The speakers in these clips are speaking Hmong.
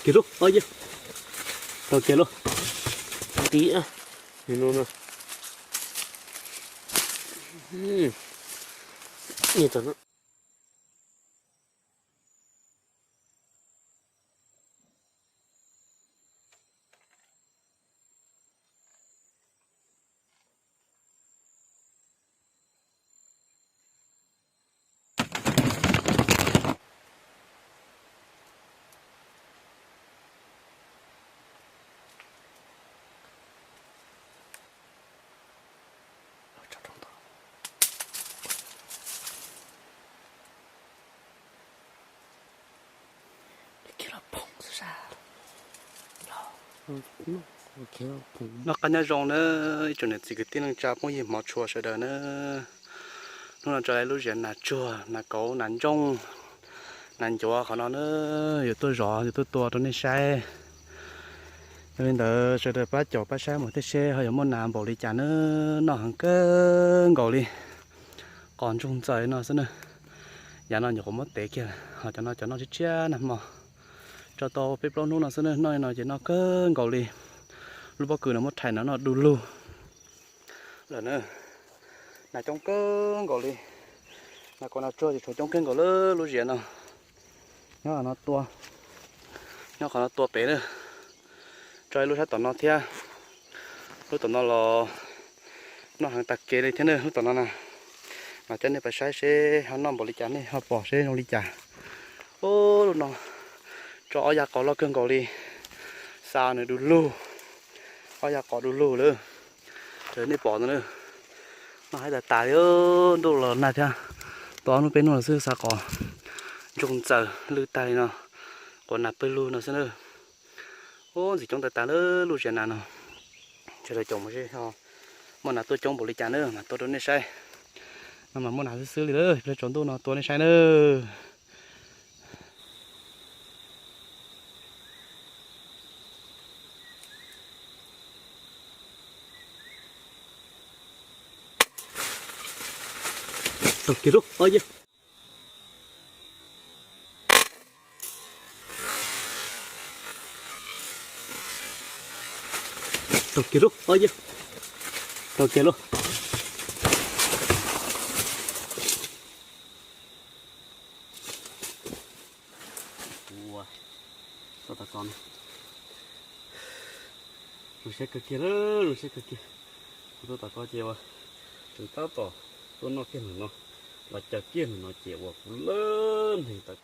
Kiag lub, o, yog tau kiag lub. Nti, no no. Noj qab nyob zoo na, ib tsoom niam txiv kwv tij neej tsa phooj ywg hmov tshua sawv daws na. Hnub no tso lub ziav nas tsuag, nas kauv, nas ntsooj, nas ncuav qhov no na, yuav tuaj zov yuav tuaj tua rau nej saib. Yog li ntawd sawv daws pab caum pab saib mus thiab seb ho yuav muaj nas npaum li cas na. Noj heev kawg nkaus li, qos ntsoog ntxaws no xwb na. Yav no nyuam qhuav muab tev kiag, ho cov no cov noj tshiab tshiab nag hmo. Tso tau peb plaub hnub no xwb na, noj li no ces noj kawg nkaus li. Lub pob kws no muab rhais no noj du lug lawm na. Nas coob kawg nkaus li, nas kauv nas tsuag ces tshuav coob kawg nkaus lawm lub ziav no. Nyob no tua, nyob qhov no tua pem na. Tso ib lub sab tom no thiab, lub tom no los noj heev tag kev li thiab na lub tom no na. Mas coj nej pais saib seb ho noj npaum li cas nej ho pom seb zoo li cas. Ub, lub no tso ob yav qos loj kawg nkaus li, xa nws du lug, ob yav qos du lug lawm. Raws nej pom no na, noj haib tas tas li, ntuj los nag thiab. Tua ob hnub peb hnub los xwb xa qos ntsoog ntxaws lwj tag li no, quas nas pawg lug no xwb na. Ub, ntxim coob tas tas lawm lub ziav nas no. Sawv daws caum mus seb ho muaj nas tuaj coob npaum li cas na mas tua rau nej saib. No mas muaj nas xwb xwb li lawm, ib pliag tsaus ntuj no tua nej saib na. Tau kiag lub, o, yog tau kiag lub, o, yog tau kiag lub. Ua, tau tas ko no. Zoo siab kawg kiag lawm, zoo siab kawg kiag. Kuv tuaj tom ko ces ua, tseem tab tom tuaj noj kiag ntawm no, los caw kiag ntawm no ces ua kuv lawm neeg tawm.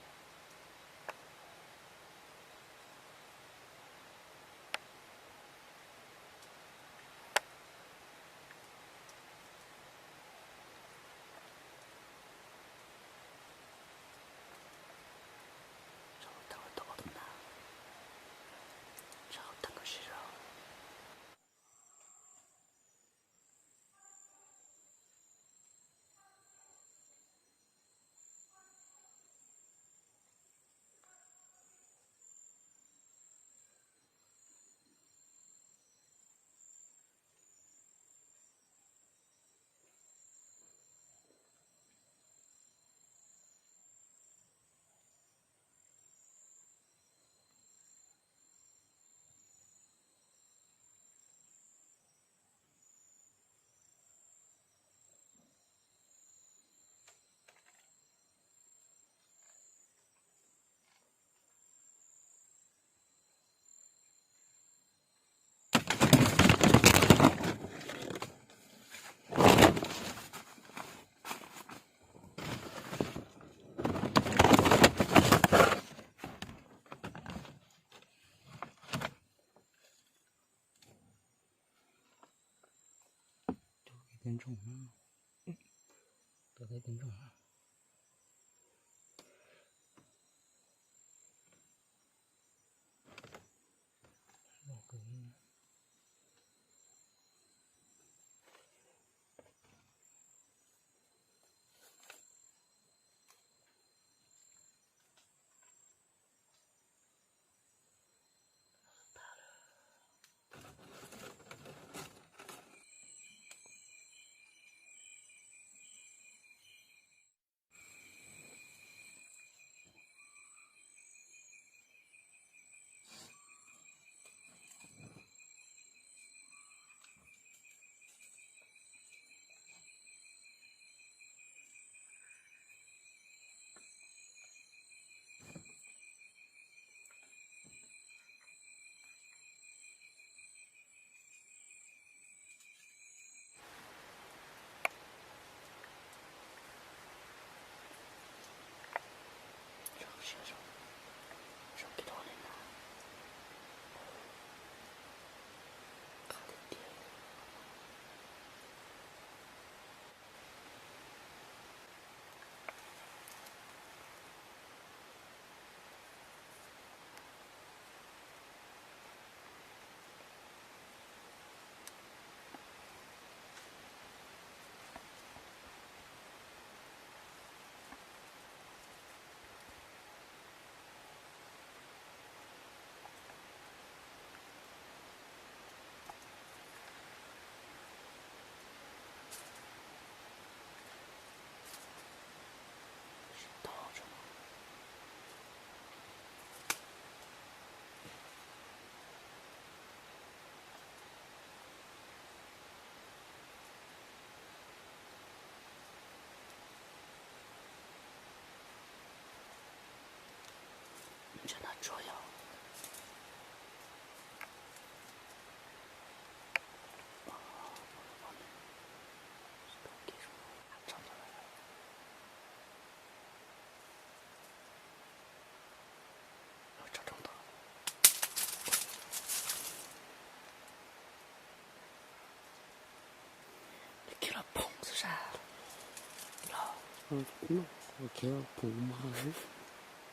Ua khiav puv mas.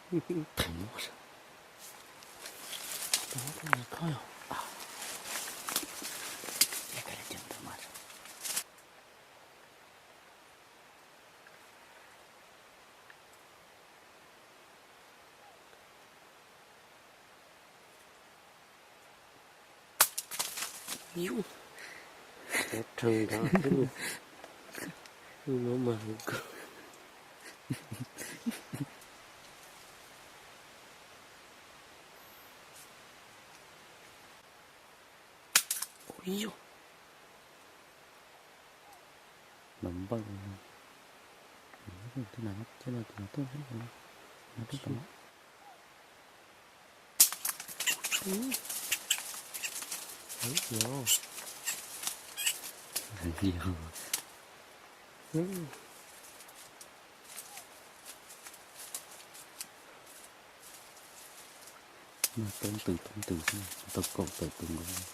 Theem muab sa. Tus no khob yog. Yus, rhees nrad xwb, no mas kawg. Ua yus, no npawj, no, no, no, no, no, no, no, no, no, no, no, mas toob ntws toob ntws xwb, tau kaum tawm tus nkaus.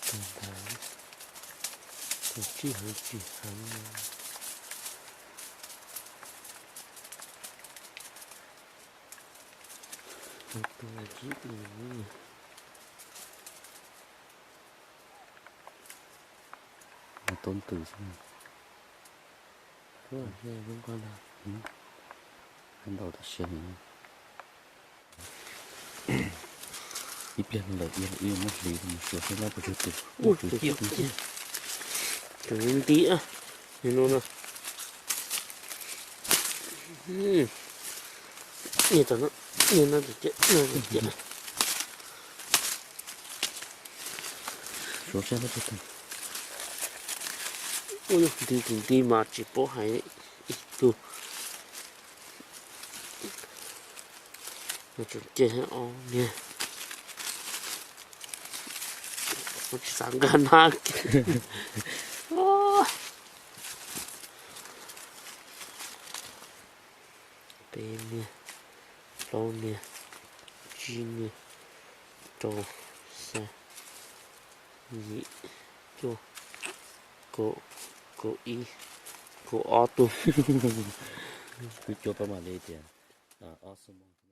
Tus ntawd, tus tsib heev tsis heev. Tus tsib tus no toob ntws xwb. Ntau tam siab. Ib pliag no lawm ib muab hliv mus suav sab lab pes tsawg tus. Tus ciaj, tus nti, no no. Niag tam no, niag no tus ciaj, no tus ciaj. Suav sab lab pes tsawg tus. Ua yus nti tus nti mas tsis paub hais ib tug. Tseem ceg ob niag. Tsis xav nkag na. Peb niag, plaub niag, tsib niag, rau, xya, yim, cuaj, kaum, kaum ib, kaum ob tug. Kuv cuab pab mam li tias ob xuab moos.